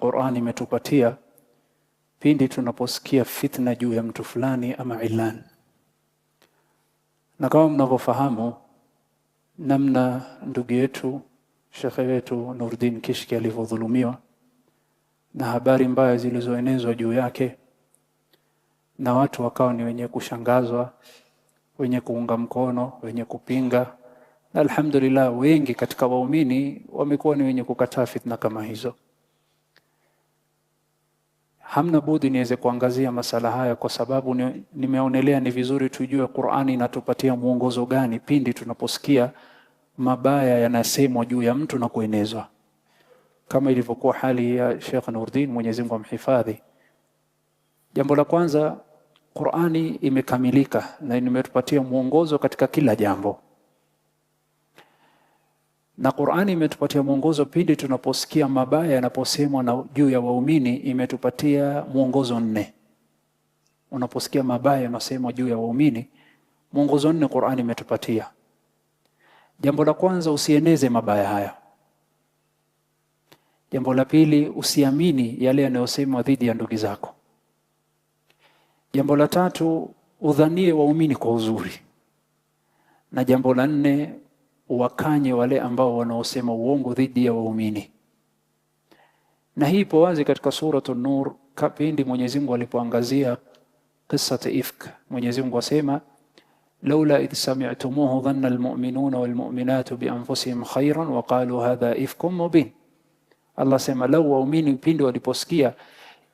Qur'an imetupatia pindi tunaposikia fitna juu ya mtu fulani ama ilan. Na kama mnavyofahamu namna ndugu yetu shekhe wetu Nurdin Kishki alivyodhulumiwa na habari mbaya zilizoenezwa juu yake, na watu wakawa ni wenye kushangazwa, wenye kuunga mkono, wenye kupinga, na alhamdulillah wengi katika waumini wamekuwa ni wenye kukataa fitna kama hizo. Hamna budi niweze kuangazia masala haya kwa sababu nimeonelea ni vizuri tujue Qur'ani inatupatia mwongozo gani pindi tunaposikia mabaya yanasemwa juu ya mtu na kuenezwa, kama ilivyokuwa hali ya Sheikh Nurdin, Mwenyezi Mungu amhifadhi. Jambo la kwanza, Qur'ani imekamilika na imetupatia mwongozo katika kila jambo, na Qur'ani imetupatia mwongozo pindi tunaposikia mabaya yanaposemwa na juu ya waumini. Imetupatia mwongozo nne. Unaposikia mabaya yanasemwa juu ya waumini, mwongozo nne Qur'ani imetupatia. Jambo la kwanza, usieneze mabaya haya. Jambo la pili, usiamini yale yanayosemwa dhidi ya ndugu zako. Jambo la tatu, udhanie waumini kwa uzuri, na jambo la nne, wakanye wale ambao wanaosema uongo dhidi ya waumini. Na hii ipo wazi katika Suratu Nur, kipindi Mwenyezi Mungu alipoangazia qissat ifk. Mwenyezi Mungu asema, laula idh sami'tumuhu dhanna almu'minuna walmu'minatu bianfusihim khairan wa qalu hadha ifkum mubin. Allah sema lau waumini pindi waliposikia,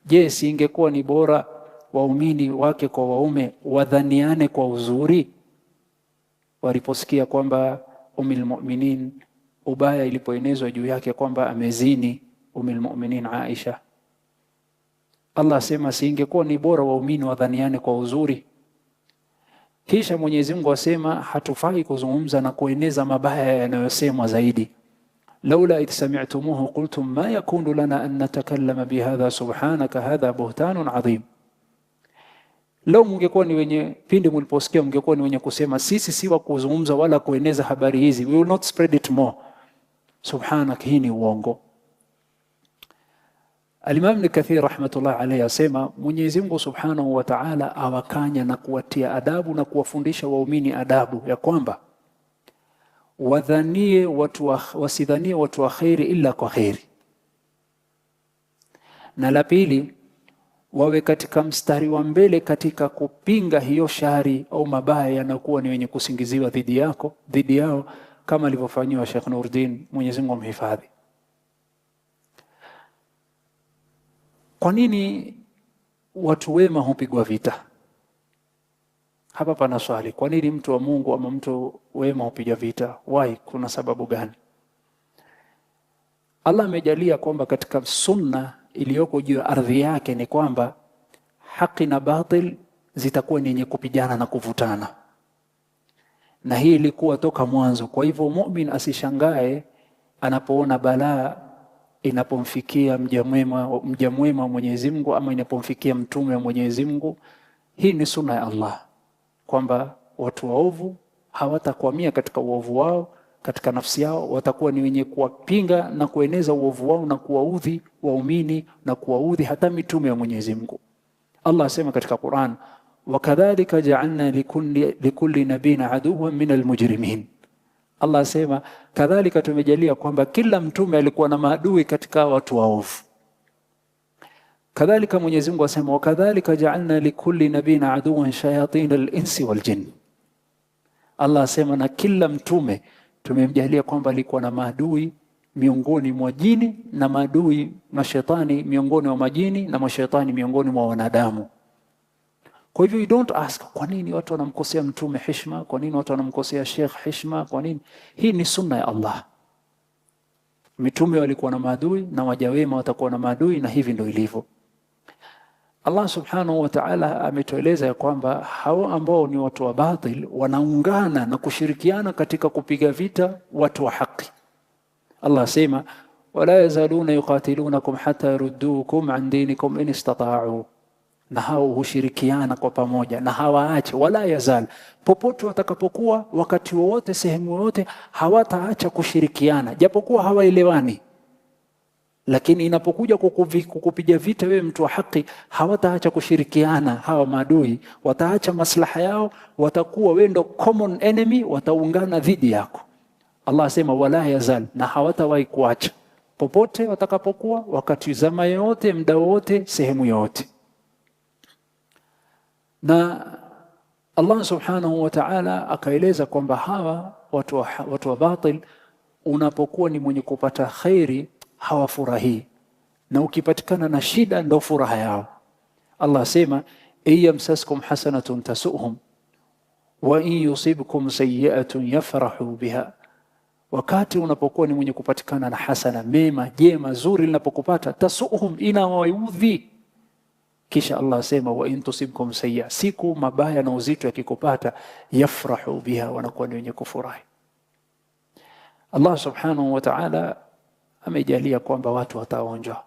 je, si ingekuwa ni bora waumini wake kwa waume wadhaniane kwa uzuri waliposikia kwamba Ummul Mu'minin, ubaya ilipoenezwa juu yake kwamba amezini Ummul Mu'minin Aisha. Allah asema si ingekuwa ni bora waumini wadhaniane kwa uzuri? Kisha Mwenyezi Mungu asema hatufai kuzungumza na kueneza mabaya yanayosemwa zaidi. Laula idh sami'tumuhu qultum ma yakunu lana an natakallama bihadha subhanaka hadha buhtanun adhim. Lau mungekuwa ni wenye, pindi mliposikia, mngekuwa ni wenye kusema sisi si wa kuzungumza wala kueneza habari hizi, we will not spread it more. Subhanak, hii ni uongo. Al-Imam Ibn Kathir rahmatullah alayhi asema Mwenyezi Mungu Subhanahu wa Ta'ala awakanya na kuwatia adabu na kuwafundisha waumini adabu ya kwamba wadhanie watu wa, wasidhanie watu wa kheri ila kwa kheri, na la pili wawe katika mstari wa mbele katika kupinga hiyo shari au mabaya yanakuwa ni wenye kusingiziwa dhidi yako dhidi yao, kama alivyofanyiwa Sheikh Nurdin, Mwenyezi Mungu amhifadhi. Kwa nini watu wema hupigwa vita? Hapa pana swali, kwa nini mtu wa Mungu ama mtu wema hupiga vita? Why? Kuna sababu gani? Allah amejalia kwamba katika sunna iliyoko juu ya ardhi yake ni kwamba haki na batil zitakuwa ni yenye kupigana na kuvutana, na hii ilikuwa toka mwanzo. Kwa hivyo mumin asishangae anapoona balaa inapomfikia mja mwema wa Mwenyezi Mungu ama inapomfikia mtume wa Mwenyezi Mungu. Hii ni sunna ya Allah kwamba watu waovu hawatakwamia katika uovu wao katika nafsi yao, watakuwa ni wenye kuwapinga na kueneza uovu wao na kuwaudhi waumini na kuwaudhi hata mitume wa Mwenyezi Mungu. Allah asema katika Quran, wakadhalika ja'alna likulli nabiyyin aduwwan min almujrimin. Allah asema kadhalika tumejalia kwamba kila mtume alikuwa na maadui katika watu waovu. Kadhalika Mwenyezi Mungu asema wakadhalika ja'alna likulli nabiyyin aduwwan shayatin al-insi wal jinn. Allah asema na kila mtume tumemjalia kwamba alikuwa na maadui miongoni mwa jini na maadui mashetani miongoni mwa majini na mashetani miongoni mwa wanadamu. Kwa hivyo you don't ask kwa nini watu wanamkosea mtume heshima, kwa nini watu wanamkosea sheikh heshima, kwa nini? Hii ni sunna ya Allah. Mitume walikuwa na maadui na waja wema watakuwa na maadui, na hivi ndio ilivyo. Allah subhanahu wa ta'ala ametueleza ya kwamba hao ambao ni watu wa batil wanaungana na kushirikiana katika kupiga vita watu wa haki. Allah asema wala yazaluna yuqatilunakum hatta yaruddukum an dinikum in istata'u, na hao hushirikiana kwa pamoja na hawaache, wala yazal, popote watakapokuwa, wakati wowote, sehemu yoyote, hawataacha kushirikiana japokuwa hawaelewani. Lakini inapokuja kukupiga vita wewe mtu wa haki, hawataacha kushirikiana hawa maadui, wataacha maslaha yao, watakuwa wewe ndo common enemy, wataungana dhidi yako. Allah asema wala yazal, na hawatawahi kuacha popote watakapokuwa, wakati zama yote, muda wote, sehemu yote. Na Allah subhanahu wa ta'ala akaeleza kwamba hawa watu wa batil, unapokuwa ni mwenye kupata khairi hawafurahii, na ukipatikana na shida ndo furaha yao. Allah asema iyamsaskum hasanatun tasuhum wa in yusibkum sayi'atun yafrahu biha, wakati unapokuwa ni mwenye kupatikana na hasana, mema, jema, zuri linapokupata, tasuhum, inawaudhi. Kisha Allah asema wa in tusibkum sayyi'a, siku mabaya na uzito yakikupata, yafrahu biha, wanakuwa ni wenye kufurahi. Allah subhanahu wa ta'ala amejalia kwamba watu wataonjwa,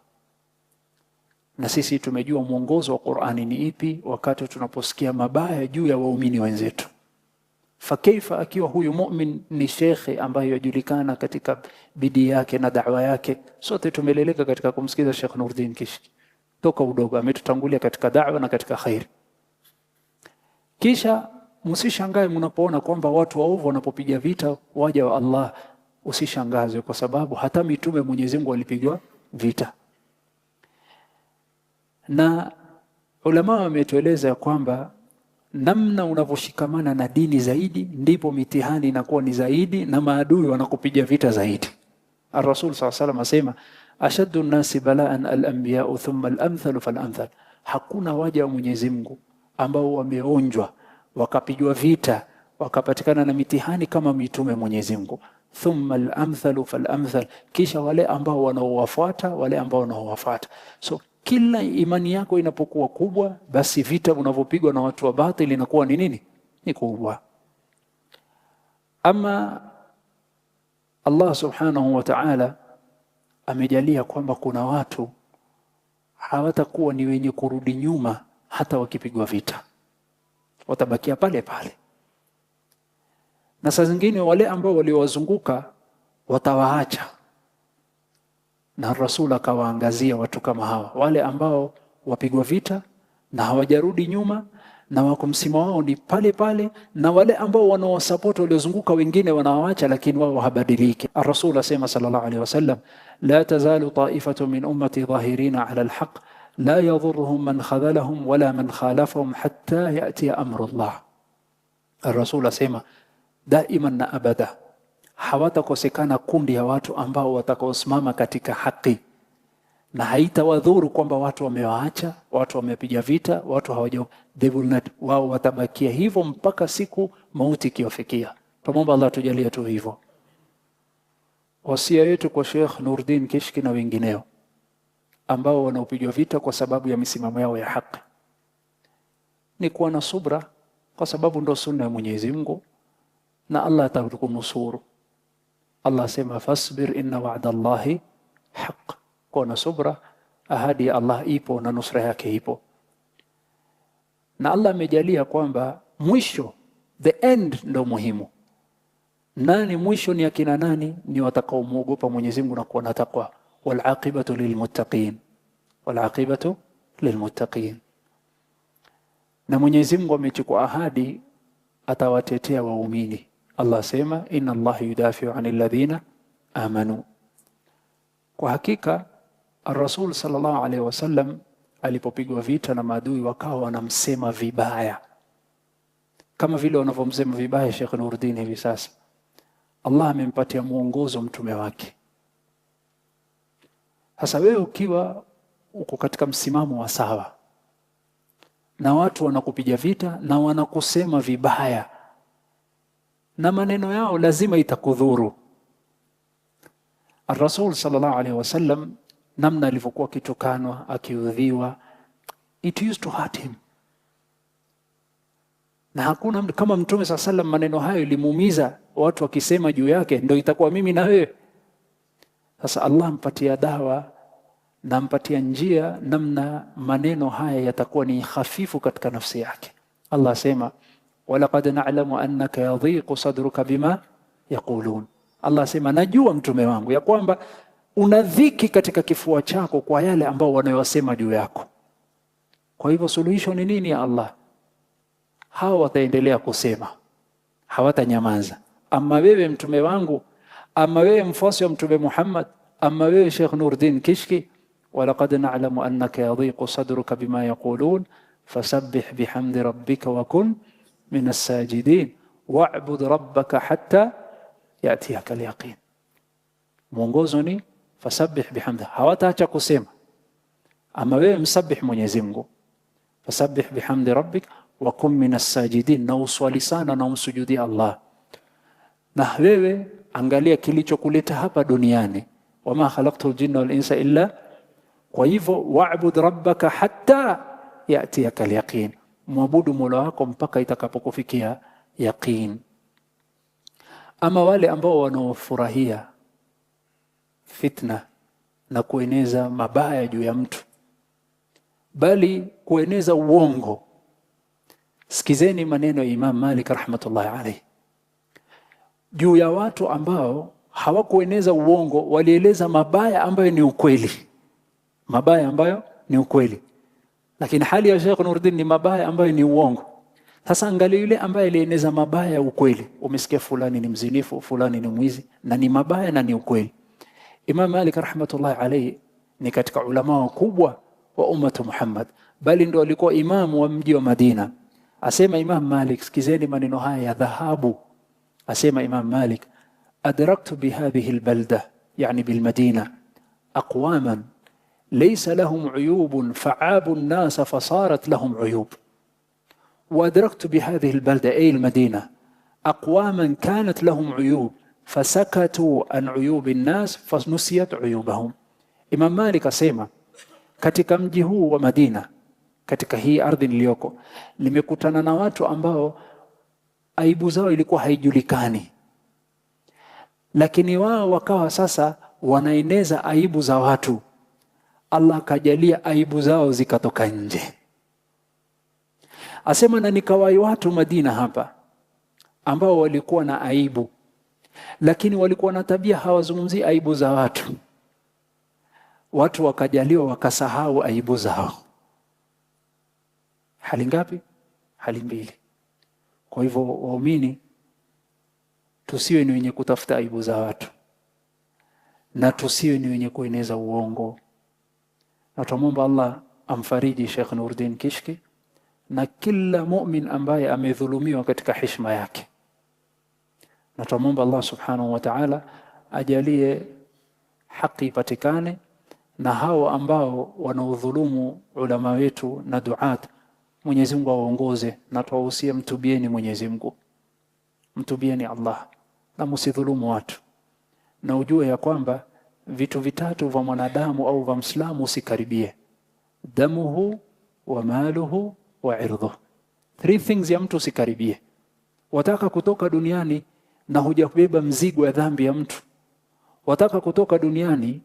na sisi tumejua mwongozo wa Qur'ani ni ipi wakati tunaposikia mabaya juu ya waumini wenzetu. Fakaifa akiwa huyu mu'min ni shekhe ambaye yajulikana katika bidii yake na da'wa yake. Sote tumeleleka katika kumsikiza Sheikh Nuruddin Kishki toka udogo, ametutangulia katika da'wa na katika khairi. Kisha msishangae mnapoona kwamba watu waovu wanapopiga vita waja wa Allah, usishangazwe kwa sababu hata mitume Mwenyezi Mungu walipigwa vita. Na ulama wametueleza kwamba namna unavyoshikamana na dini zaidi ndipo mitihani inakuwa ni zaidi na maadui wanakupiga vita zaidi. Ar-Rasul sallallahu alayhi wasallam asema ashaddu an-nasi bala'an al-anbiya thumma al-amthal fal-amthal, hakuna waja wa Mwenyezi Mungu ambao wameonjwa wakapigwa vita wakapatikana na mitihani kama mitume Mwenyezi Mungu. Thumma al-amthal fal-amthal, kisha wale ambao wanaowafuata, wale ambao wanaowafuata. So kila imani yako inapokuwa kubwa, basi vita unavyopigwa na watu wa batili inakuwa ni nini? Ni kubwa. Ama Allah subhanahu wa ta'ala amejalia kwamba kuna watu hawatakuwa ni wenye kurudi nyuma hata wakipigwa vita, watabakia pale pale, na saa zingine wale ambao waliowazunguka watawaacha. Na Rasul akawaangazia watu kama hawa, wale ambao wapigwa vita na hawajarudi nyuma na wako msimamo wao ni pale pale, na wale ambao wanaowasupport waliozunguka wengine wanawaacha, lakini wao habadiliki. Ar-Rasul asema sallallahu alaihi wasallam, la tazalu ta'ifatu min ummati dhahirina ala alhaq la yadhurruhum man khadhalahum wala man khalafahum hatta ya'ti amru Allah. Ar-Rasul asema daiman na abada hawatakosekana kundi ya watu ambao watakaosimama katika haki na haitawadhuru kwamba watu wamewaacha, watu wamepiga vita, watu hawaja, they will not, wao watabakia hivyo mpaka siku mauti ikiwafikia. Tumwomba Allah tujalie tu hivyo. Wasia yetu kwa Sheikh Nuruddin Kishki na wengineo ambao wanaopigwa vita kwa sababu ya misimamo yao ya haki ni kuwa na subra, kwa sababu ndo sunna ya Mwenyezi Mungu na Allah atakunusuru. Allah asema fasbir inna wa'da Allahi haq. Kuwa na subra, ahadi ya Allah ipo na nusra yake ipo, na Allah amejalia kwamba mwisho, the end ndo muhimu. Nani mwisho ni akina nani? Ni watakaomuogopa Mwenyezi Mungu na kuwa na taqwa. Wal aqibatu lilmuttaqin, wal aqibatu lilmuttaqin. Na Mwenyezi Mungu amechukua ahadi atawatetea waumini. Allah asema inna Allah yudafiu anil ladhina amanu. Kwa hakika Ar-Rasul sallallahu alaihi wasallam alipopigwa vita na maadui wakawa wanamsema vibaya kama vile wanavyomsema vibaya Sheikh Nuruddin hivi sasa. Allah amempatia mwongozo mtume wake. Sasa wewe ukiwa uko katika msimamo wa sawa na watu wanakupiga vita na wanakusema vibaya na maneno yao lazima itakudhuru. Ar-Rasul sallallahu alaihi wasallam namna alivyokuwa akitukanwa, akiudhiwa, it used to hurt him, na hakuna kama Mtume saa sallam, maneno hayo ilimuumiza, watu wakisema juu yake, ndio itakuwa mimi na wewe. Sasa Allah ampatia dawa na ampatia njia namna maneno haya yatakuwa ni hafifu katika nafsi yake. Allah asema walaqad na'lamu annaka yadhiqu sadruka bima yaqulun. Allah asema najua mtume wangu ya kwamba Una dhiki katika kifua chako kwa yale ambao wanayosema juu yako. Kwa hivyo suluhisho ni nini ya Allah? Hawa wataendelea kusema, hawatanyamaza. Ama wewe mtume wangu, ama wewe mfuasi wa Mtume Muhammad, ama wewe Sheikh Nuruddin Kishki, walaqad na'lamu annaka yadhiqu sadruka bima yaqulun fasabbih bihamdi rabbika wa kun minas sajidin wa'bud rabbaka hatta yatiyaka al-yaqin. Mwongozo ni fasabbih bihamdi, hawataacha kusema. Ama wewe msabih Mwenyezi Mungu, fasabbih bihamdi rabbik wa kun minas sajidin, na uswali sana na umsujudi Allah. Na wewe angalia kilichokuleta hapa duniani, wama khalaqtul jinna wal insa illa. Kwa hivyo wa'bud rabbaka hatta yatiyaka al-yaqin, mwabudu Mola wako mpaka itakapokufikia yaqin. Ama wale ambao wanaofurahia fitna na kueneza mabaya juu ya mtu, bali kueneza uongo, sikizeni maneno ya Imam Malik rahmatullahi alayhi juu ya watu ambao hawakueneza uongo, walieleza mabaya ambayo ni ukweli, mabaya ambayo ni ukweli. Lakini hali ya Sheikh Nuruddin ni mabaya ambayo ni uongo. Sasa angalia yule ambaye alieneza mabaya ya ukweli. Umesikia fulani ni mzinifu, fulani ni mwizi, na ni mabaya na ni ukweli. Imam Malik rahmatullahi alayhi ni katika ulama wakubwa wa ummatu Muhammad, bali ndo alikuwa imamu wa mji wa Madina. Asema Imam Malik, sikizeni maneno haya ya dhahabu. Asema Imam Malik, adraktu bihadhihi albalda, yani bilmadina, aqwaman laysa lahum uyubun fa'abu an-nas fasarat lahum uyub. وأدركت بهذه البلدة أي المدينة أقواما كانت لهم عيوب فسكتوا عن عيوب الناس فنسيت عيوبهم. Imam Malik asema katika mji huu wa Madina, katika hii ardhi niliyoko, nimekutana na watu ambao aibu zao ilikuwa haijulikani, lakini wao wakawa sasa wanaeneza aibu za watu. Allah akajalia aibu zao zikatoka nje. Asema na nikawai watu Madina hapa ambao walikuwa na aibu, lakini walikuwa na tabia hawazungumzii aibu za watu. Watu wakajaliwa wakasahau aibu zao. Hali ngapi? Hali mbili. Kwa hivyo waumini, tusiwe ni wenye kutafuta aibu za watu na tusiwe ni wenye kueneza uongo. Na tumwomba Allah amfariji Sheikh Nuruddin Kishki na kila mu'min ambaye amedhulumiwa katika heshima yake. Na tumwomba Allah subhanahu wa ta'ala ajalie haki ipatikane, na hao ambao wanaodhulumu ulama wetu na duat, Mwenyezi Mungu awaongoze. Na tuwahusie, mtubieni Mwenyezi Mungu, mtubieni Allah na msidhulumu watu, na ujue ya kwamba vitu vitatu vya mwanadamu au vya Muislamu usikaribie: damuhu wa maluhu wa irdhuhu. Three things ya mtu usikaribie. Wataka kutoka duniani na hujabeba mzigo wa dhambi ya mtu, wataka kutoka duniani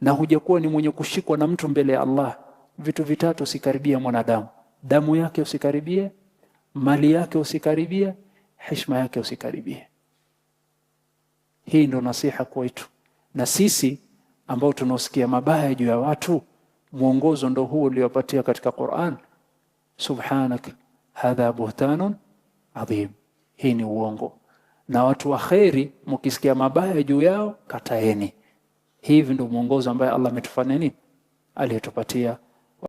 na hujakuwa ni mwenye kushikwa na mtu mbele ya Allah, vitu vitatu usikaribie mwanadamu: damu yake usikaribie, mali yake usikaribie, heshima yake usikaribie. Hii ndo nasiha kwetu, na sisi ambao tunaosikia mabaya juu ya watu, mwongozo ndo huo uliopatia katika Qur'an. Subhanak hadha buhtanun adhim, hii ni uongo. Na watu wa kheri mkisikia mabaya juu yao kataeni. Hivi ndio mwongozo ambaye Allah ametufanya nini, aliyetupatia.